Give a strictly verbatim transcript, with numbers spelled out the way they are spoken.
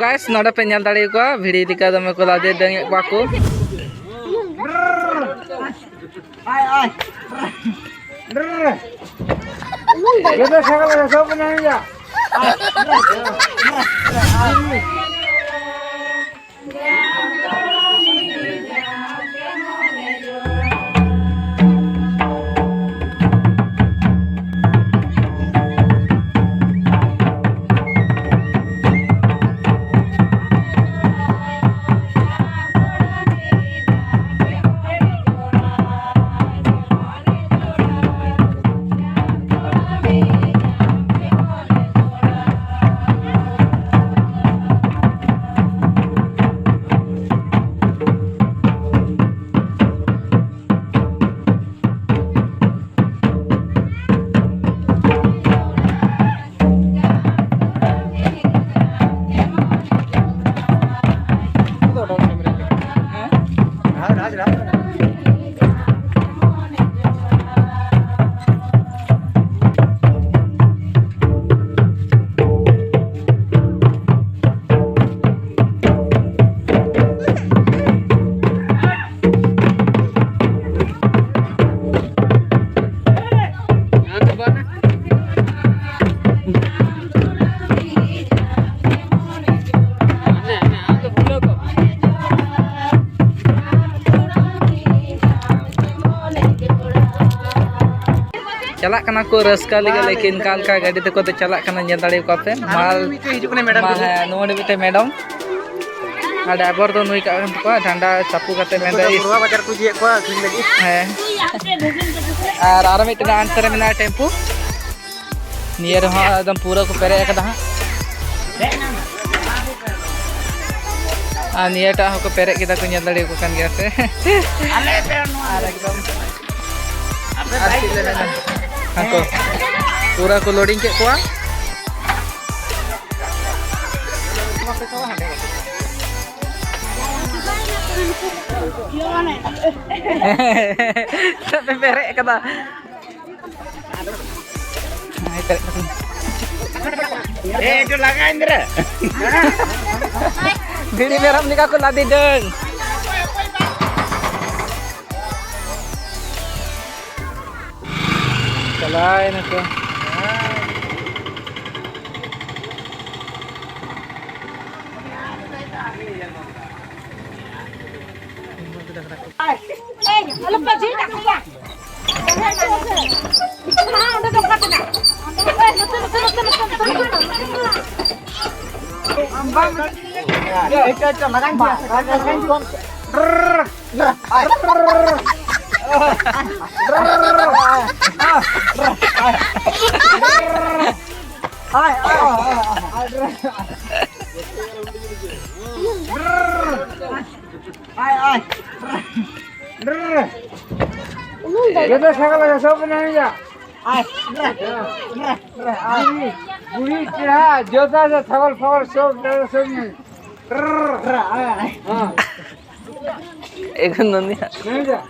Guys, ᱱᱚᱰᱮ ᱯᱮ ᱧᱮᱞ ᱫᱟᱲᱮᱭᱟᱠᱚᱣᱟ, ᱵᱷᱤᱲᱤ ᱞᱮᱠᱟ ᱫᱚᱢᱮ ᱠᱚ ᱞᱟᱫᱮ ᱰᱟᱹᱝ ᱮᱫ ᱠᱚᱣᱟ ᱠᱚ᱾ ᱪᱟᱞᱟᱜ ᱠᱟᱱᱟ ᱠᱚ ᱨᱟᱹᱥᱠᱟᱹ ᱞᱟᱹᱜᱤᱫ, ᱞᱮᱠᱤᱱ ᱚᱠᱟ ᱞᱮᱠᱟ ᱜᱟᱹᱰᱤ ᱛᱮᱠᱚ ᱫᱚ ᱪᱟᱞᱟᱜ ᱠᱟᱱᱟ, ᱧᱮᱞ ᱫᱟᱲᱮ ᱟᱠᱚ ᱯᱮ᱾ ᱢᱟᱞ ᱢᱤᱫᱴᱮᱡ ᱦᱤᱡᱩᱜ ᱠᱟᱱᱟ ᱢᱮᱰᱟᱢ ᱢᱟ, ᱦᱤᱡᱩᱜ ᱦᱮᱸ, ᱱᱚᱣᱟ ᱢᱤᱫᱴᱮᱡ ᱢᱮᱰᱟᱢ᱾ ᱟᱨ ᱰᱟᱭᱵᱚᱨ ᱫᱚ ᱱᱩᱭ ᱠᱟᱜ ᱠᱟᱱ ᱛᱟᱠᱚᱣᱟ, ᱰᱷᱟᱱᱰᱟ ᱪᱟᱯᱚ ᱠᱟᱛᱮ ᱢᱮᱱᱫᱟᱭ, ᱱᱩᱠᱩ ᱫᱚ ᱤᱥ᱾ ᱯᱩᱨᱣᱟ ᱵᱟᱡᱟᱨ ᱠᱚ ᱤᱫᱤᱭᱮᱫ ᱠᱚᱣᱟ ᱟᱹᱠᱷᱨᱤᱧ ᱞᱟᱹᱜᱤᱫ᱾ ᱦᱮᱸ᱾ ᱟᱨ ᱟᱨᱚ ᱢᱤᱫᱴᱮᱱ ᱦᱟᱱᱛᱮ ᱨᱮ ᱢᱮᱱᱟᱜᱼᱟ ᱴᱮᱢᱯᱩ᱾ ᱱᱤᱭᱟᱹ ᱨᱮᱦᱚᱸ ᱮᱠᱫᱚᱢ ᱯᱩᱨᱟᱹ ᱠᱚ ᱯᱮᱨᱮᱡ ᱟᱠᱟᱫᱟ ᱦᱟᱸᱜ᱾ ᱟᱨ ᱱᱤᱭᱟᱹᱴᱟᱜ ᱦᱚᱸᱠᱚ ᱯᱮᱨᱮᱡ ᱠᱮᱫᱟ ᱠᱚ, ᱧᱮᱞ ᱫᱟᱲᱮᱭᱟᱠᱚ ᱠᱟᱱ ᱜᱮᱭᱟ ᱯᱮ᱾ ᱟᱨ ᱮᱠᱫᱚᱢ ᱟᱨ ᱪᱮᱫ ᱞᱮ ᱢᱮᱱᱟ? ᱦᱟᱹᱱᱠᱩ ᱯᱩᱨᱟᱹ ᱠᱚ ᱞᱳᱰᱤᱝ ᱠᱮᱫ ᱠᱚᱣᱟ᱾ ᱯᱮ ᱯᱮᱨᱮᱡ ᱠᱟᱫᱟ᱾ ᱮ, ᱮᱠᱴᱩ ᱞᱟᱜᱟ ᱤᱧ ᱨᱮ᱾ ᱵᱷᱤᱲᱤ ᱢᱮᱨᱚᱢ ᱞᱮᱠᱟ ᱠᱚ ᱞᱟᱫᱮ ᱰᱟᱹᱝ᱾ ᱪᱟᱞᱟᱭ ᱱᱟᱠᱚ᱾ ᱡᱚᱛᱚ ᱥᱟᱜᱚᱞ ᱥᱚᱵ ᱵᱮᱱᱟᱣ ᱦᱩᱭᱩᱜᱼᱟ᱾ ᱵᱩᱲᱦᱤ, ᱵᱩᱲᱦᱤ ᱪᱮᱦᱨᱟ, ᱡᱚᱛᱚ ᱥᱟᱜᱚᱞ ᱯᱷᱟᱜᱚᱞ ᱥᱚᱵ ᱵᱮᱱᱟᱣ, ᱥᱚᱵ ᱧᱮᱞ᱾ ᱦᱮᱸ᱾ ᱮᱠᱷᱚᱱ ᱫᱚ ᱩᱱᱤᱭᱟᱜ ᱵᱮᱱᱟᱣ ᱦᱩᱭᱩᱜᱼᱟ᱾